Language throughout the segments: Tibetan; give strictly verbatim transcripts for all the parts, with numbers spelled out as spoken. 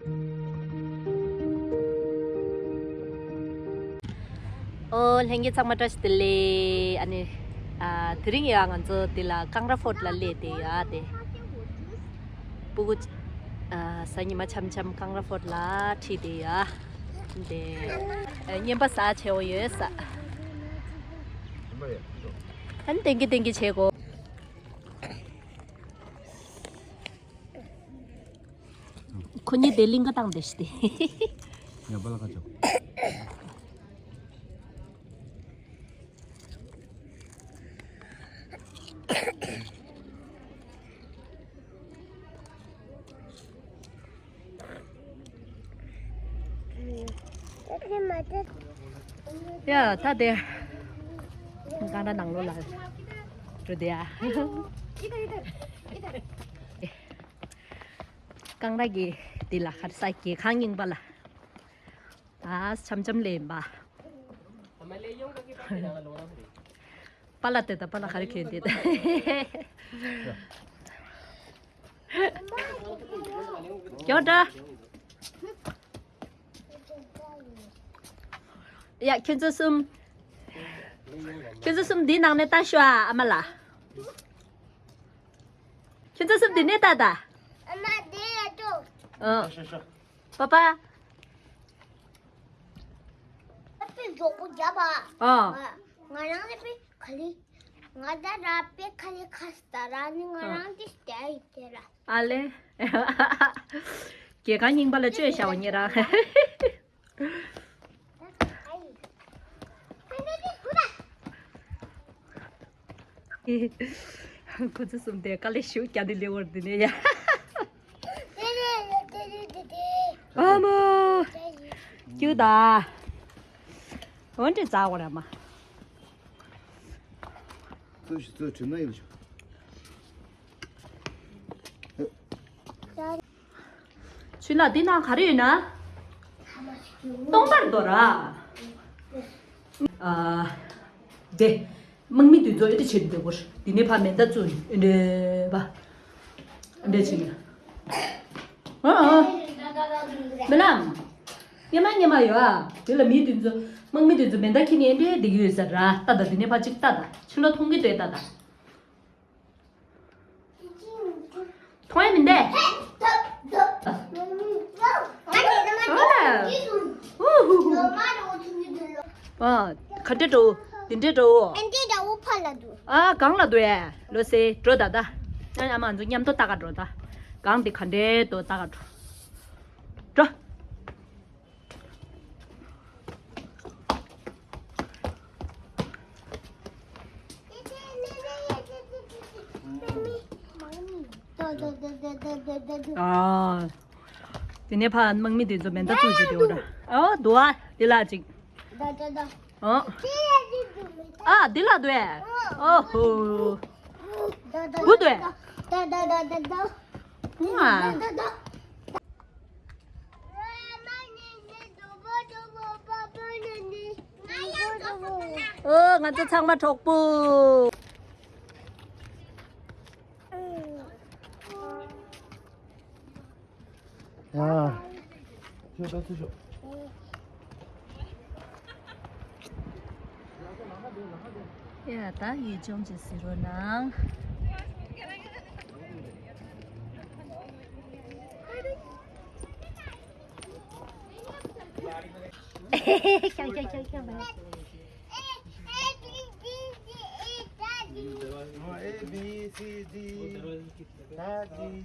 ཨོ་ལྷན་རྒྱས་ཚང་མ་བཀྲ་ཤིས་བདེ་ལེགས། ཨ་ནི་ཨ་དེ་རིང་ཡང་ང་ཚོ་འདི་ལ་ཀང་ར་ཕོར་ཊི་ལ་སླེབས་བསྡད་ཡོད། དེ་སྤུ་གུ་ཨ་གཟའ་ཉི་མ་འཆམ་འཆམ་ཀང་ར་ཕོར་ཊི་ལ་ཁྲིད་བསྡད་ཡོད། དེ་ཨ་རྔན་པ་ཟ་བྱེད་འོ་ཡོད་ས། ཨ་ནི་ཏན་གི་ཏན་གི་བྱེད་དགོས། ཁོ་གཉིས་དེ་གླིང་ག་བཏང་བསྡད་ཤི་དེ། ཡ་པ་ལ་ཁ་ཆོ། ཡ་ད་དེ། གང་འདྲ་ནང་ལོགས་ལ་འགྲོ་དེ་ཡ། གང་འདྲ་གི་དེ་ལ་ཁར་ས་གི་གང་ཡིན་པ་ལ། ཨ་འཆམ་འཆམ་ལེན་པ། པ་ལ་དེ་ད་པ་ལ་ག་རེ་གྱོན་དེ་ད། ཀྱོ་ད། ཡ་ཁྱོད་ཚོ་གསུམ། ཁྱོད་ཚོ་གསུམ་འདི་ནང་ནས་ལྟ་ཤོག་ཨ་ཨ་མ་ལ། ཁྱོད་ཚོ་གསུམ་འདི་ནས་ལྟ་ད། ཨ་མ་དེ་ཡ་ཏོ། ཨ། པ་པ། ཨ་པའི་མགྱོགས་པོ་རྒྱབ་པ། ཨ། ང་རང་ནི་པའི་ག་ལི། ང་ད་ར་པའི་ག་ལི་ཁ་སྟ་ར་ནི་ང་རང་དེ་སྟ་ཡི་དེ་ར། ཨ་ལེ། རྒྱལ་ཁང་རྙིང་པ་ལ་བཅོས་བྱ་བ་ཉེ་རང་། ཁོ་ཚོ་གསུམ་དེ་དཀའ་ལས་ཞུ་རྒྱ་འདི་ལེ་བར་འདི་ནས་ཡ། ཨ་མ། ཀྱུ་ད། འོན་ཏེ་ཛ་བ་ར་མ། ཚོས་ཤི་ཚོས་ཁྲིམས་ན་ཡོད་ཤོག་ཆུ་ལ་འདི་ན་ག་རེ་ཡོད་ན། སྟོང་པར་འདོར་ར། ཨ། དེ། དམག་མི་དེ་ཚོ་ཨེ་འདྲ་བྱེད་འདོད་པོ། འདི་ནས་ཕ་མེ་མདའ་བཙུགས་ཨེ་འདྲ་བ། ཨེ་འདྲ་བྱེད། ཨ་ཨ། མེ་ལམ། སྙེ་མ་སྙེ་མ་ཡོད་ཨ། དེ་ལ་མི་དེ་ཚོ་དམག་མི་དེ་ཚོ་མེ་མདའ་ཁྱེར་ནས་ཨེ་འདྲ་བསྡད་ཀྱི་ཡོད་ས་ར། ལྟ་ད་འདི་ནས་ཕ་གཅིག་ལྟ་ད། ཕྱི་ལོགས་མཐོང་གི་འདུག་ལྟ་ད། མཐོང་ཡ་མི་འདུག་ཨ། ག་འདྲ་འགྲོ། འདི་འདྲ་འགྲོ། ཨ་འདྲ་འདྲ་འོ་ཕ་ལ་འདུག་ཨ་གང་ལ་འདུག་ཨེ། ལོ་སེ་འགྲོ་ད་ད། ཨ་ཨ་མ་ཚོ་མཉམ་དུ་ལྟ་ག་འགྲོ་ད། གང་འདི་ག་འདྲ་འདུག་ལྟ་ག་འགྲོ། འགྲོ། ཨ། དེ་ནས་ཕ་དམག་མི་དེ་ཚོ་མེ་མདའ་བཙུགས་བྱས་དེ་འོ་ར། ཨོ་འདུག་ཨ་དེ་ལ་ཅིག་ཨོ། ཨ་དེ་ལ་འདུག་ཨེ། ཨོ་ཧོ། བུ་འདུག་ཨེ། ཨ། ཨོ་ང་ཚོ་ཚང་མ་གྲོགས་པོ། ཡ། ཁྱོད་ལྟ་ཚུལ་ཤོག་ཡ་ད་ཡུལ་ལྗོངས་ཀྱི་ཟེར་རོ་ནང་། ཁྱོད་ཁྱོད་ཁྱོད་ཁྱོད། A B C D ད་འདི།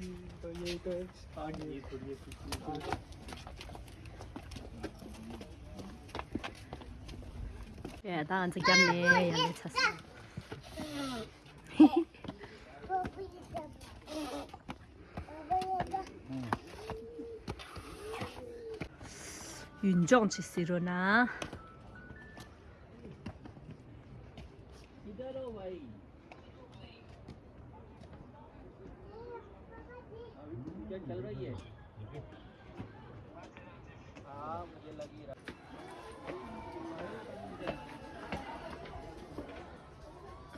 ཡ་ད་ང་ཚོ་རྒྱབ་ནས་ཡར་ལས་ཚར་སོང་། ཡུལ་ལྗོངས་ཀྱི་ཟེར་རོ་ན།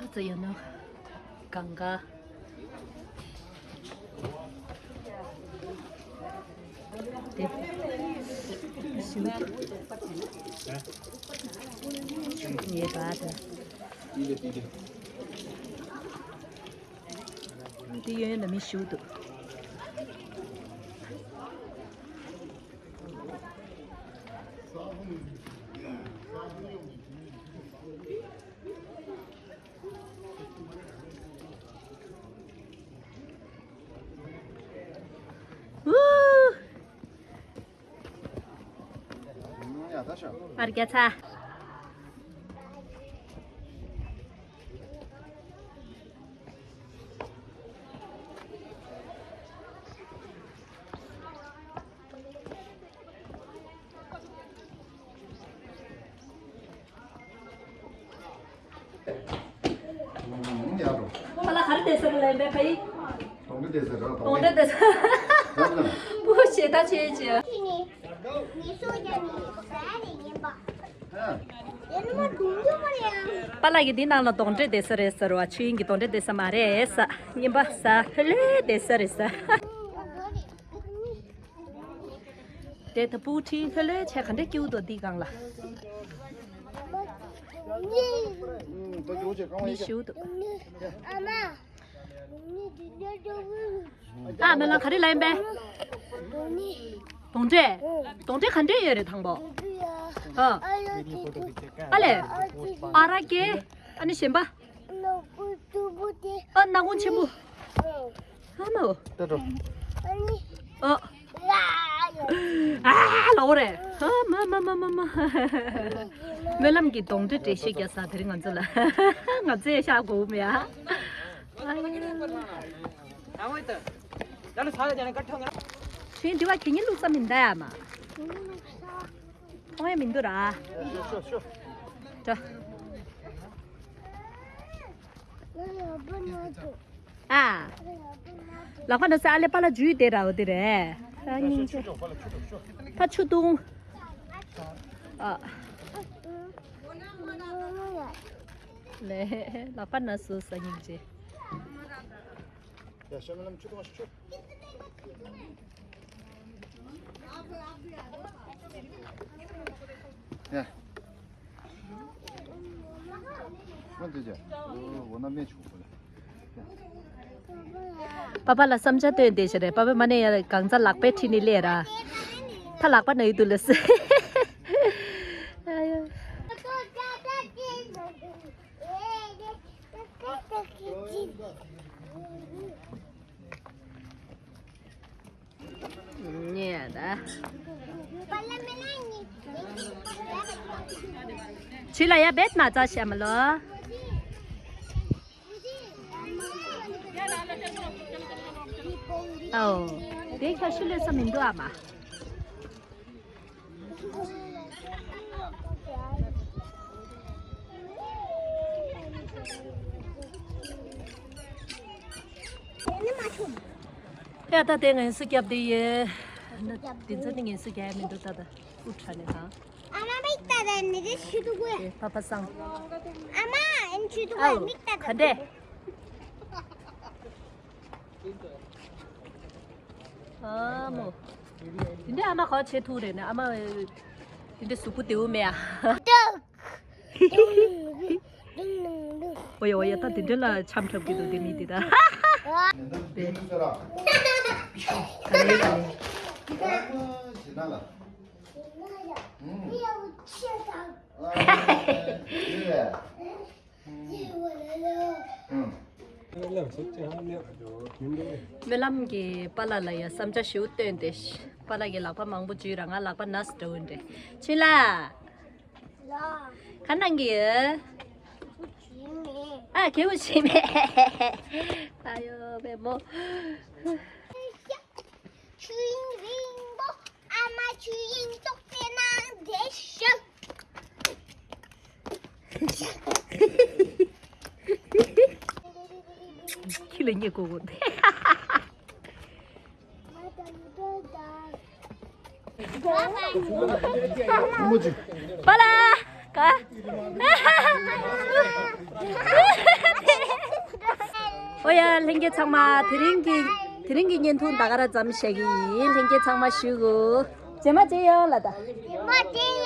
ཨ་ཙི་ཡོད་ནོ། གང་ག། ངེས་པར་དུ། འདི་གཡས་གཡོན་ལ་མི་ཞིག་འདུག་ཨུ། ཨར་རྒྱ་ཚ། ཁ་ལག་ག་རེ་བསྡད་ས་རེད་ལབ་ཡིན་པས་ཕ་ཡིས། གདོང་འདྲེ་བསྡད་ས་རེད། གདོང་འདྲེ་བསྡད་ས། པུ་ཞེ་ད་ཆེ་ཆེ། པཱ་ལགས་ཀྱིས་འདི་ནང་ལ་གདོང་འདྲེ་བསྡད་ས་རེད་ཟེར་བ། ཆོས་དབྱིངས་ཀྱི་གདོང་འདྲེ་བསྡད་ས་མ་རེད་ཟེར། རྔན་པ་ཟ་ལྷོད་ལྷོད་བསྡད་ས་རེད་ཟེར། དེ་ད་སྤུ་གུ་ཁྲིད་ལྷོད་ལྷོད་བྱས་ག་འདྲས་སྐྱིད་པོ་འདུག་འདི་སྒང་ལ། མི་ཞིག་འདུག་ཨ་མ་ལགས་ག་རེ་ལབ་ཡིན་པས། གདོང་འདྲེ། གདོང་འདྲེ་ག་འདྲས་ཡོད་རེད་དང་པོ། ཨ། ཨ་ལས། ཨ་ར་སྐྱེ། ཨ་ནི་གཞན་པ། ཨ་སྣ་ཁུང་ཆེན་པོ། ཨ་མའོ། ཨ། ཨ་ལའོ་རེད། ཨ་མ་མ་མ་མ་མ། སྨོན་ལམ་གྱི་གདོང་འདྲེ་འགྲེལ་བཤད་རྒྱག་ས་དེ་རིང་ང་ཚོ་ལ། ང་ཚོས་ཤ་གོ་མེད་ཨ། ཁྱོད་འདི་བ་ཁྱེད་ཉིད་བླུགས་ས་མིན་ད་ཡ་མ། མཐོང་ཡ་མི་འདུག་ར། ཤོ་ཤོ་ཤོ། འགྲོ། ཨ། ལག་པ་ན་ས་ཨ་ལེ་པ་ལ་འཇུས་དེ་ར་འོ་དེ་རེད། ཨ་སྙིང་རྗེ། ཕ་ཆུ་བཏུང་། ཨ། ལེ། ལག་པ་ན་སུ་ས་སྙིང་རྗེ། ཡ་ཤ་མ་ལམ་ཆུ་བཏུང་ཤུ། ཡ། ཁོ་འདི་ཅག་འོ་ན་མེད་ཆུ་བོ་ལ། པ་པ་ལ་བསམ་འཆར་བཏོན་བསྡད་ཤག་རེད། པ་པ་མ་ནས་ཡ་གང་ཚ་ལག་པས་ཁྲིད་ནས་སླེབས་ར། ད་ལག་པ་ན་ཡོད་དུ་ལ་སེ། ཨ་ཡོ། ཉེ་ད། ཆུ་ལ་ཡ་བེད་མ་ཙ་ཤ་མ་ལོ། ཨོ། དེ་ཁ་ཤུ་ལས་ས་མི་འདུག་ཨ་མ། ཡ་ད་དེ་ངན་སུ་རྒྱབ་དེ་ཡེ། དེ་ཚོ་ནི་ངན་སུ་རྒྱག་ཡ་མི་འདུག་ད་ད་དབུ་ཁྲ་ནས་ད། ཨ་མ་མིག་ལྟ་ད་ནི་དེ་ཤི་འདུག་གོ། དེ་ཕ་ཕ་སང་། ཨ་མ་ཨེན་ཤི་འདུག་གོ་ཨའོ་མིག་ལྟ་ད། ག་འདྲས། ཨ་མོ། དེ་འདྲས་ཨ་མ་ག་བྱེད་ཐུག་རེད་ན་ཨ་མ། དེ་འདྲས་གཟུགས་པོ་བདེ་བོ་མེད་ཨ། ཨོ་ཡ་ཨོ་ཡ་ད་དེ་འདྲས་ལ་འཆམ་འཁྲབ་ཀྱི་འདུག་དེ་མི་དེ་ད། དེ། ག་ལེ་ག་ལེ། སྨོན་ལམ་གྱི་པཱ་ལགས་ལ་ཡང་བསམ་འཆར་ཞིག་བཏོན་ཏེ། པཱ་ལགས་ཀྱིས་ལག་པ་མང་པོ་འཇུས་ར་ང་ལག་པ་ན་སི་འགྲོ་འདྲེ། ཆུན་ལགས། ག་གནང་གི་ཡོད། ཨ་ཁེ་བོ་ཞིག་མེད། ཨ་ཡོ་བེ་མོ། ཆུ་ཡིན་རིང་པོ། ཨ་མ་ཆུ་ཡིན་ཙོག་པའི་ནང་བསྡད་ཤག་ཁྱི་ལ་སྙད་གོ་གོ་འདི། པཱ་ལགས། ག་ཨོ་ཡ་ལྷན་རྒྱས་ཚང་མ་དེ་རིང་གི། དེ་རིང་གི་བརྙན་ཐུང་ད་ག་རང་ཙམ་བཞག་གི་ཡིན། ལྷན་རྒྱས་ཚང་མ་བཞུགས་གོ། རྗེས་མ་མཇལ་ཡོང་ལ་ད། རྗེས་མ་མཇལ་